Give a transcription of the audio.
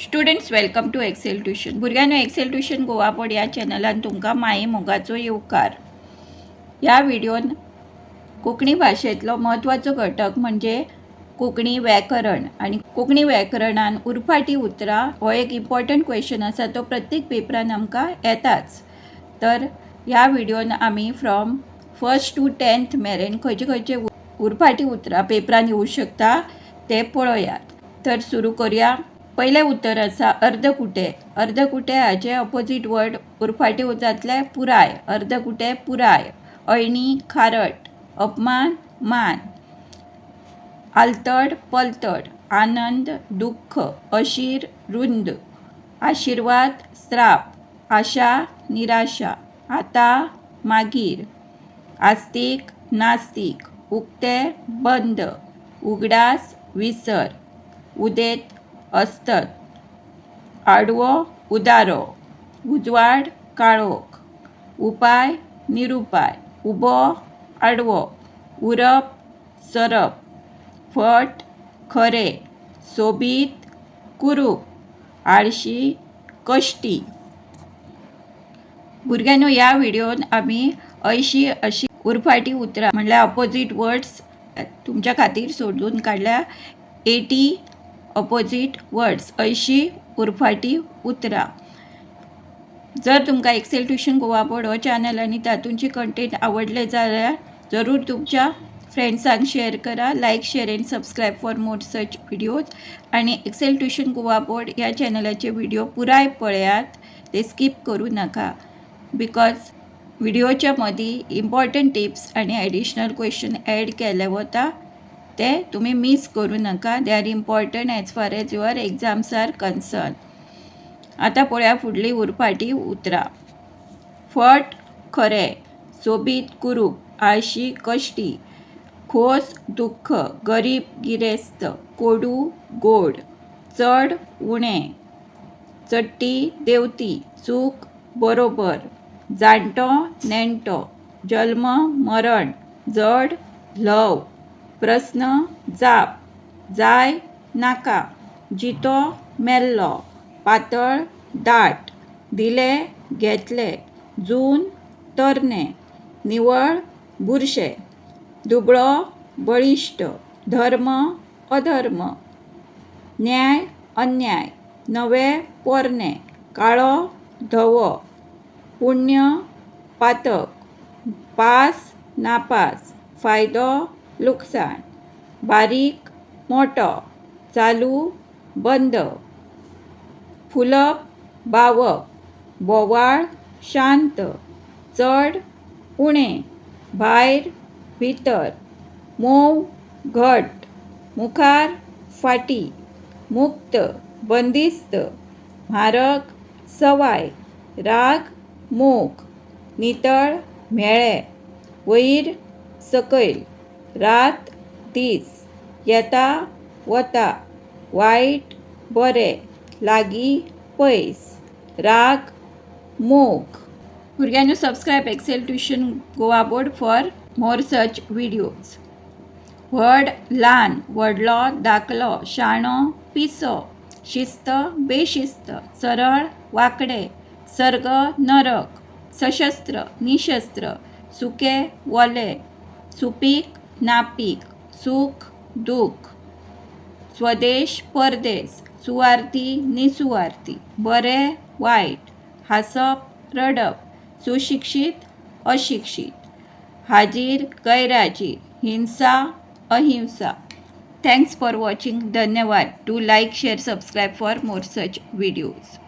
Students, welcome to Excel Tuition. भुरग्यांनो, Excel tuition Goa board ह्या चॅनलान तुमकां माये मोगाचो येवकार. ह्या व्हिडियोन कोंकणी भाशेंतलो म्हत्वाचो घटक म्हणजे कोंकणी व्याकरण आनी कोंकणी व्याकरणान उरफाटी उतरां हो एक इम्पॉर्टंट क्वेश्चन आसा. तो प्रत्येक पेपरान आमकां येताच. तर ह्या व्हिडियोन आमी फ्रॉम फर्स्ट टू टेंथ मेरेन खंयचे खंयचे उरफाटी उतरां पेपरान येवं शकता ते पळोयात. तर सुरू करुया. पयलें उतर आसा अर्दकुटे. अर्दकुटे हाचे अपोजीट वर्ड, उरफाटे जातले पुराय. अर्दकुटे पुराय. अळणी खारट, अपमान मान, आलतड पलतड, आनंद दुख्ख, अशीर रुंद, आशिर्वाद स्राप, आशा निराशा, आता मागीर, आस्तीक नास्तीक, उक्ते बंद, उगडास विसर, उदेंत अस्तंत, आडवो उदारो, उजवाड काळोख, उपाय निरुपाय, उबो आडवो, उरप सरप, फट खरें, सोबीत कुरूप, आळशी कश्टी. भुरग्यांनो, ह्या व्हिडियोन आमी 80 अशी उरफाटी उतरां म्हणल्यार अपोजीट वर्ड्स तुमच्या खातीर सोदून काडल्या. 80 अपोजीट वर्ड्स, 80 उरफाटी उतरां. जर तुमकां एक्सेल ट्युशन गोवा बोर्ड हो चॅनल आनी तातूंची कंटेंट आवडले जाल्यार जरूर तुमच्या फ्रेंड्सांक शेअर करा. Like, share and subscribe for more such videos. आनी एक्सेल ट्युशन गोवा बोर्ड ह्या चॅनलाचे व्हिडिओ पुराय पळयात, ते स्कीप करूं नाका, because व्हिडिओच्या मदीं इम्पॉर्टंट टिप्स आनी एडिशनल क्वेश्चन ॲड केले वता, ते तुमी मीस करूं नाका. They are important as far as your exams are concern. आतां पळोवया फुडली उरफाटी उतरां. फट खरें, सोबीत कुरूप, आळशी कश्टी, खोस दुख्ख, गरीब गिरेस्त, कोडू गोड, चड उणें, चडटी देंवती, चूक बरोबर, जाणटो नेणटो, जल्म मरण, जड ल्हव, प्रस्न जाप, जाय नाका, जितो मेल्लो, पातळ दाट, दिले घेतले, जून तरणे, निवळ बुरशें, दुबळो बळिश्ट, धर्म अधर्म, न्याय अन्याय, नवें पोरणें, काळो धवो, पुण्य पातक, पास नापास, फायदो लुकसाण, बारीक मोटो, चालू बंद, फुलप बावप, बोवाळ शांत, चड उणें, भायर भितर, मोव घट, मुखार फाटीं, मुक्त बंदिस्त, म्हारग सवाय, राग मोग, नितळ म्हेळें, वयर सकयल, रात दीस, येता वता, वायट बरें, लागीं पयस, राग मोग. भुरग्यांनो, subscribe Excel Tuition Goa Board for more such videos. व्हड ल्हान, व्हडलो धाकलो, शाणो पिसो, शिस्त बेशिस्त, सरळ वांकडें, सर्ग नरक, सशस्त्र निशस्त्र, सुकें ओलें, सुपीक नापीक, सूख दूख, स्वदेश परदेस, सुवार्थी निसुवार्थी, बरें वायट, हांसप रडप, सुशिक्षीत अशिक्षीत, हाजीर गैरहाजीर, हिंसा अहिंसा. Thanks for watching. धन्यवाद. Do like, share, subscribe for more such videos.